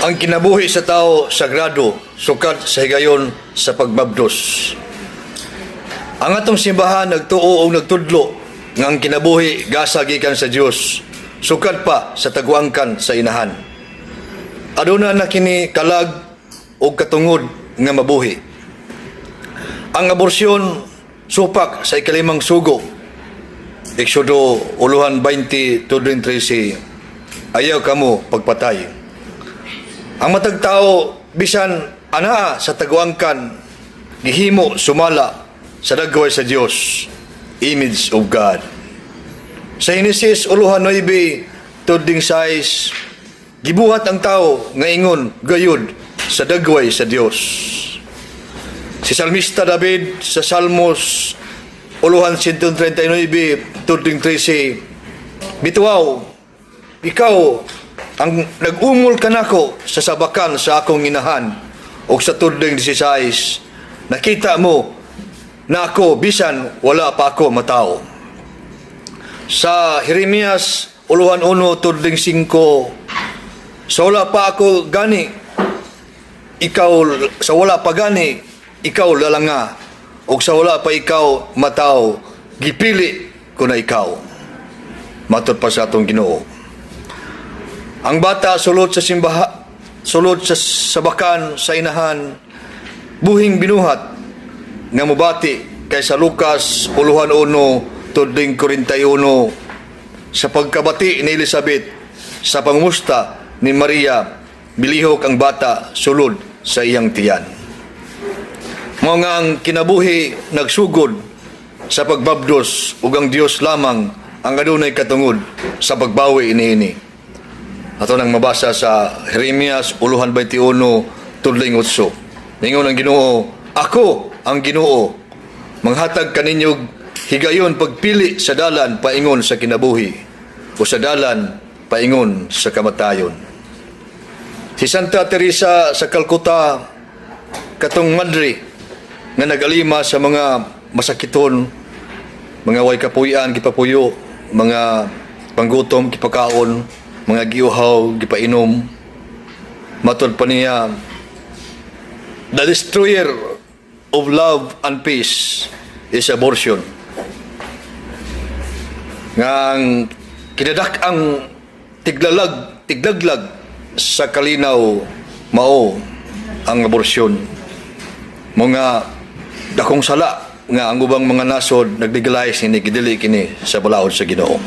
Ang kinabuhi sa tao sagrado sukad sa higayon sa pagbabdos. Ang atong simbahan nagtuo og nagtudlo nga ang kinabuhi gasa gikan sa Dios sukad pa sa taguangkan sa inahan. Aduna na kini kalag og katungod nga mabuhi. Ang aborsyon supak sa ikalimang sugo. Exodo uluhan 20 tudling 13, "Ayaw kamo pagpatay." Ang matag tao bisan anaa sa taguangkan gihimo sumala sa dagway sa Dios, image of God. Sa Henesis uluhan 9 tudling 6, gibuhat ang tao nga ingon gayud sa dagway sa Dios. Si Salmista David sa Salmos uluhan 139 tudling 13, "Bituaw, ikaw ang nag-ungol kanako sa sabakan sa akong inahan," ug sa tudling 16, "Nakita mo na ako bisan wala pa ako matawo." Sa Jeremias uluhan 1 tudling 5, "Sa wala pa ako gani ikaw, sa wala pa gani ikaw lalanga ug sa wala pa ikaw mataw, gipili ko na ikaw," matod pa sa atong Ginoo. Ang bata sulod sa simbaha, sulod sa sabakan sa inahan, buhing binuhat nga mobati kay sa Lucas uluhan 1 tudling 41, sa pagkabati ni Elizabeth sa pangumusta ni Maria, milihok ang bata sulod sa iyang tiyan. Mao nga ang kinabuhi nagsugod sa pagbabdos ug ang Dios lamang ang adunay katungod sa pagbawi niini. Ato nang mabasa sa Jeremias uluhan 21 tudling 8. Ningon ang Ginoo, "Ako ang Ginoo, manghatag kaninyo higayon pagpili sa dalan paingon sa kinabuhi o sa dalan paingon sa kamatayon." Si Santa Teresa sa Calcutta, katong madre nga nagalima sa mga masakiton, mga way kapuy-an gipapuyo, mga panggutom gipakaon, mga giuhaw gipainom. Matod pa niya, "The destroyer of love and peace is abortion." Nga ang kinadak ang tiglalag, tiglaglag sa kalinaw mao ang aborsyon. Mga dakong sala nga ang ubang mga nasod naglegalize ini, gidili kini sa balaod sa Ginoo.